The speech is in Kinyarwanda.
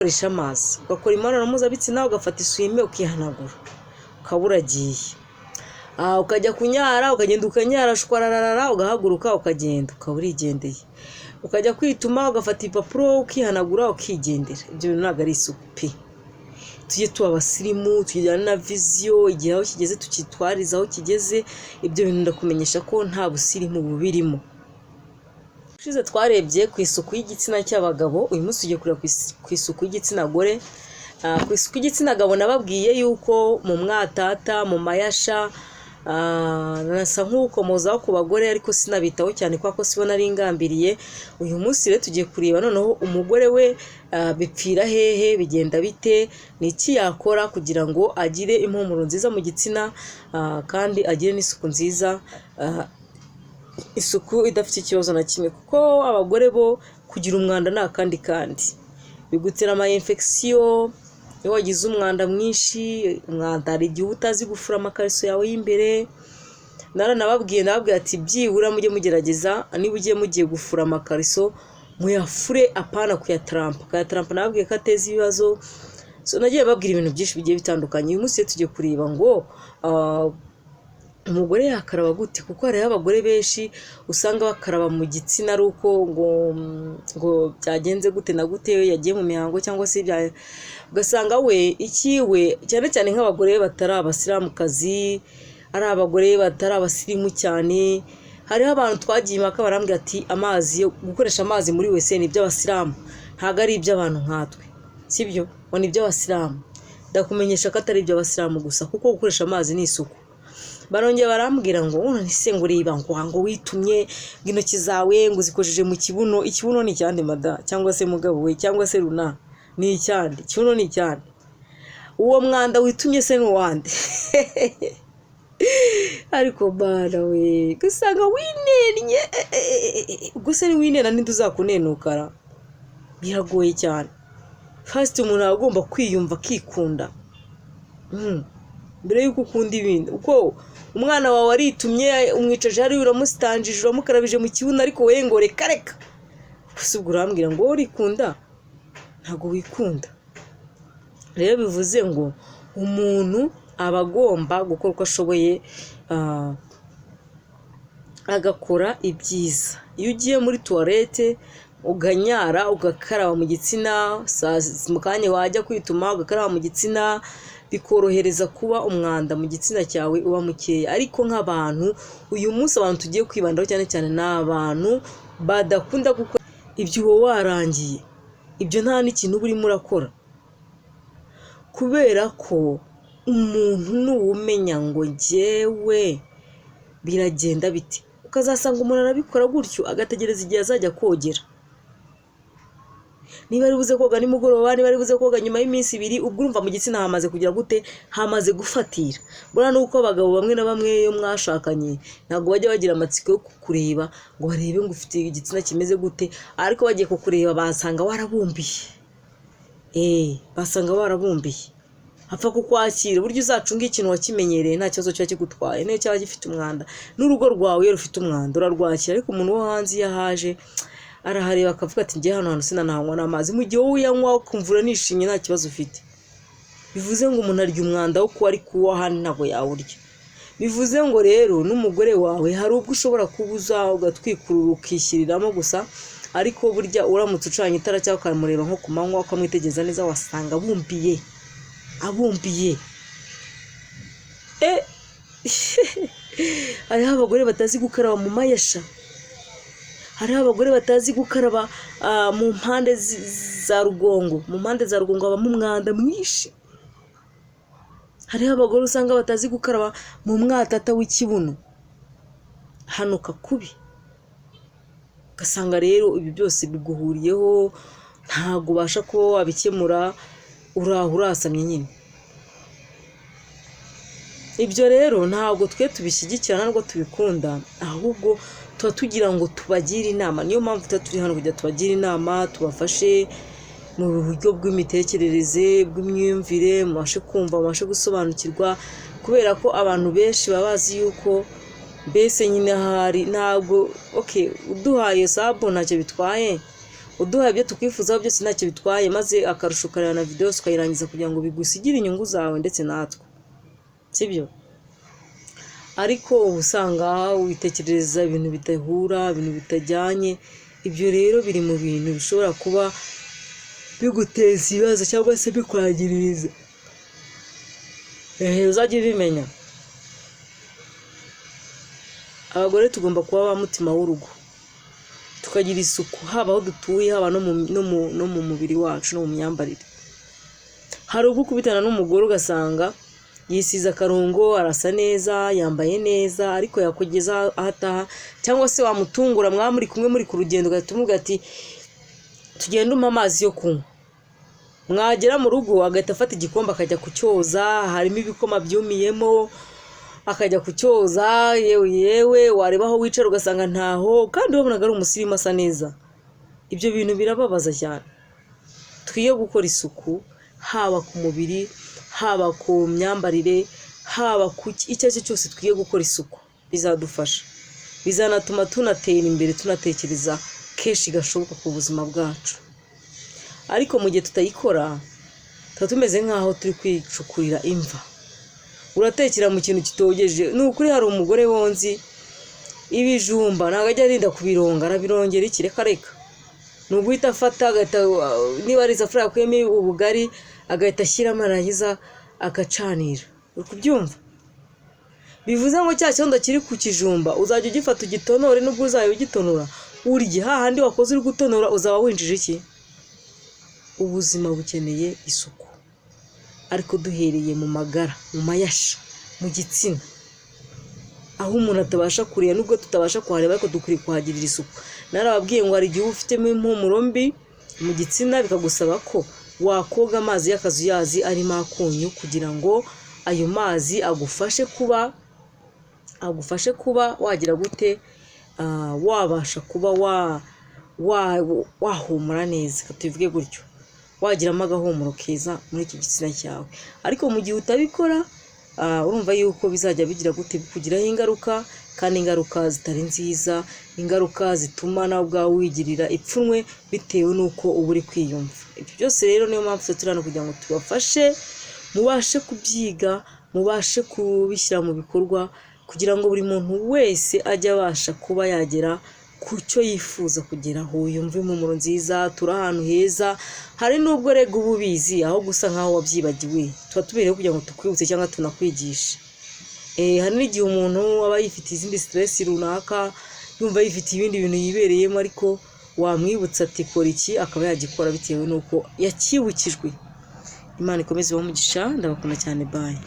Gukoresha amazi, ugakora imibonano mpuzabitsina, ugafata isume ukihanagura, ukaba uragiye. Ukajya kunyara, ukagenda ukanyara shwararara, ugahaguruka ukagenda, ukaba urigendeye. Ukajya kwituma, ugafata ibipapuro ukihanagura, ukigendera. Ibyo bintu ntabwo ari isuku pe. Tujye tuba abasirimu, tujyane na vision, igihe aho kigeze tukitwarize aho kigeze. Ibyo bintu ndakumenyesha ko nta busirimu bubirimo. Ushize twarebye ku isuku y'igitsina cy'abagabo, uyu munsi tugiye kureba ku isuku y'igitsina gore. Ku isuku y'igitsina gabo nababwiye yuko mu mwatata, mu mayasha, nasa nk'ukomozaho ku bagore, ariko sinabitaho cyane kubera ko sibo nari ngambiriye. Uyu munsi rero tugiye kureba noneho umugore we, bipfira hehe, bigenda bite, ni iki yakora kugira ngo agire impumuro nziza mu gitsina, kandi agire n'isuku nziza, isuku idafite ikibazo na kimwe, kuko abagore bo kugira umwanda ni akandi kandi bigutera ama infection iyo wagize umwanda mwinshi. Umwanda, hari igihe uba utazi gufura amakariso yawe y'imbere. Naranababwiye, ndababwira ati: "Byibura mujye mugerageza, niba ugiye mugiye gufura amakariso, muyafure, apana kuyatarampa." Kuyatarampa nababwiye ko ateza ibibazo. So nagiye babwira ibintu byinshi bigiye bitandukanye. Uyu munsi rero tugiye kureba ngo umugore yakaraba gute, kuko hariho abagore benshi usanga bakaraba mu gitsina ari uko ngo byagenze gute na gute, yagiye mu mihango cyangwa se ugasanga we ikiwe, cyane cyane nk'abagore batari abasilamukazi, ari abagore batari abasirimu cyane. Hariho abantu twagiye impaka, barambwira ati: "Amazi yo gukoresha, amazi muri WC ni iby'abasilamu, ntabwo ari iby'abantu nkatwe." Sibyo, ngo ni iby'abasilamu. Ndakumenyesha ko atari iby'abasilamu gusa, kuko gukoresha amazi ni isuku. Barongera barambwira ngo none se ngo reba ngo witumye, ngo intoki zawe ngo uzikojeje mu kibuno. Ikibuno ni icyande mada, cyangwa se mugabo we, cyangwa se runa ni icyande? Ikibuno ni icyande? Uwo mwanda witumye se ni uwande? Ariko bana we, ugasanga winennye. Ubwo se niwinena ninde uzakunenukara? Biragoye cyane. First umuntu aba agomba kwiyumva, akikunda mbere y'uko ukunda ibindi. Uko umwana wawe aritumye, umwicaje hariya, uramusitanjije, uramukarabije mu kibuno, ariko wowe ngo reka reka. Gusa ubwo urambwira ngo wowe urikunda? Ntabwo wikunda. Rero bivuze ngo umuntu aba agomba gukora uko ashoboye, agakora ibyiza. Iyo ugiye muri toilette uganyara, ugakaraba mu gitsina, mu kanya wajya kwituma ugakaraba mu gitsina, bikorohereza kuba umwanda mu gitsina cyawe uba mukeya. Ariko nk'abantu uyu munsi, abantu tugiye kwibandaho cyane cyane ni abantu badakunda gukora ibyo. Uba warangiye ibyo, nta n'ikintu uba urimo urakora, kubera ko umuntu nuwumenya ngo njyewe biragenda bite, ukazasanga umuntu arabikora gutyo, agategereza igihe azajya kogera, niba ari buze koga nimugoroba, niba ari buze koga nyuma y'iminsi 2. Ubwo urumva mu gitsina hamaze kugira gute? Hamaze gufatira. Buriya nuko abagabo bamwe na bamwe iyo mwashakanye ntabwo bajya bagira amatsiko yo kukureba ngo barebe ngo ufite igitsina kimeze gute, ariko bagiye kukureba basanga warabumbiye, basanga warabumbiye, apfa kukwakira. Uburyo uzacunga ikintu wakimenyereye, nta kibazo kiba kigutwaye, niyo cyaba gifite umwanda. N'urugo rwawe iyo rufite umwanda urarwakira, ariko umuntu wo hanze iyo ahaje arahareba akavuga ati: "Ngiye hano hantu sinanahanywa n'amazi," mu gihe wowe uyanywa ukumva uranishimye, nta kibazo ufite. Bivuze ngo umuntu arya umwanda wo kuba ari kuwo ahandi ntabwo yawurya. Bivuze ngo rero n'umugore wawe hari ubwo ushobora kuba uza ugatwikurura, ukishyiriramo gusa, ariko burya uramutse ucanye itara cyangwa ukamureba nko ku manywa, ukamwitegereza neza, wasanga abumbiye, abumbiye. Hariho abagore batazi gukaraba mu mayasha, hariho abagore batazi gukaraba mu mpande za rugongo. Mu mpande za rugongo habamo umwanda mwinshi. Hariho abagore usanga batazi gukaraba mu mwatata w'ikibuno, hanuka kubi. Ugasanga rero ibi byose biguhuriyeho, ntabwo ubasha kuba wabikemura, uraho urasamye nyine. Ibyo rero ntabwo twe tubishyigikira, ntabwo tubikunda, ahubwo tuba tugira ngo tubagire inama. Niyo mpamvu tuba turi hano, kugira tubagire inama, tubafashe mu buryo bw'imitekerereze, bw'imyumvire, mubashe kumva, mubashe gusobanukirwa, kubera ko abantu benshi baba bazi yuko mbese nyine ahari ntabwo okay. Uduhaye sub ntacyo bitwaye, Uduhaye ibyo tukwifuzaho byose ntacyo bitwaye, maze akarusho ukareba na video yose ukayirangiza kugira ngo bigusigire inyungu zawe ndetse natwe, sibyo? Ariko uba usanga witekerereza ibintu bidahura, ibintu bitajyanye. Ibyo rero biri mu bintu bishobora kuba biguteza ibibazo cyangwa se bikwangiriza. Uzajye ubimenya. Abagore tugomba kuba ba mutima w'urugo, tukagira isuku haba aho dutuye, haba no mu mubiri wacu no mu myambarire. Hari ubwo ukubitana n'umugore ugasanga yisize akarungo, arasa neza, yambaye neza, ariko yakugeza aho ataha cyangwa se wamutungura, mwaba muri kumwe muri ku rugendo, ugahita umubwira ati tugende umpe amazi yo kunywa. Mwagera mu rugo agahita afata igikombe akajya kucyoza, harimo ibikoma byumiyemo, akajya kucyoza. Yewe yewe, wareba aho wicara ugasanga ntaho, kandi wabonaga ari umusirimu asa neza. Ibyo bintu birababaza cyane. Twige gukora isuku, haba ku mubiri, haba ku myambarire, haba ku icyo ari cyo cyose. Twige gukora isuku, bizadufasha, bizanatuma tunatera imbere, tunatekereza kenshi gashoboka ku buzima bwacu. Ariko mu gihe tutayikora, tuba tumeze nk'aho turi kwicukurira imva. Uratekera mu kintu kitogeje. Ni ukuri, hari umugore wonzi ibijumba, ntabwo ajya arinda kubironga, arabirongera iki? Reka reka, ni uguhita afata agahita, niba ari isafuriya yakuyemo ubugari, agahita ashyiramo, arangiza agacanira. Uri kubyumva? Bivuze ngo cya cyondo kiri ku kijumba uzajya ugifata ugitonore. Nubwo uzajya ugitonora urye, hahandi wakoze uri gutonora uzaba winjije iki? Ubuzima bukeneye isuku, ariko duhereye mu magara, mu mayasha, mu gitsina, aho umuntu atabasha kureba. Nubwo tutabasha kuhareba, ariko dukwiye kuhagirira isuku. Narababwiye ngo hari igihe uba ufitemo impumuro mbi mu gitsina, bikagusaba ko wakoga amazi y'akazuyazi arimo akunyu, kugira ngo ayo mazi agufashe kuba wagira gute? Wabasha kuba wahumura neza, reka tubivuge gutyo, wagiramo agahumuro keza muri iki gitsina cyawe. Ariko mu gihe utabikora, urumva yuko bizajya bigira gute? Bikugiraho ingaruka, kandi ingaruka zitari nziza, ingaruka zituma nawe ubwawe wigirira ipfunwe bitewe n'uko uba uri kwiyumva. Ibyo byose rero niyo mpamvu turi hano, kugira ngo tubafashe mubashe kubyiga, mubashe kubishyira mu bikorwa, kugira ngo buri muntu wese ajye abasha kuba yagera ku cyo yifuza kugeraho, yumve impumuro nziza, turi ahantu heza. Hari n'ubwo rega uba ubizi, aho gusa nk'aho wabyibagiwe. Tuba tubereyeho kugira ngo tukwibutse cyangwa tunakwigishe. Hari n'igihe umuntu aba yifitiye izindi stress runaka, yumva yifitiye ibindi bintu yibereyemo, ariko wamwibutsa ati kora iki, akaba yagikora bitewe n'uko yacyibukijwe. Imana ikomeze ibahe umugisha, ndabakunda cyane, bye.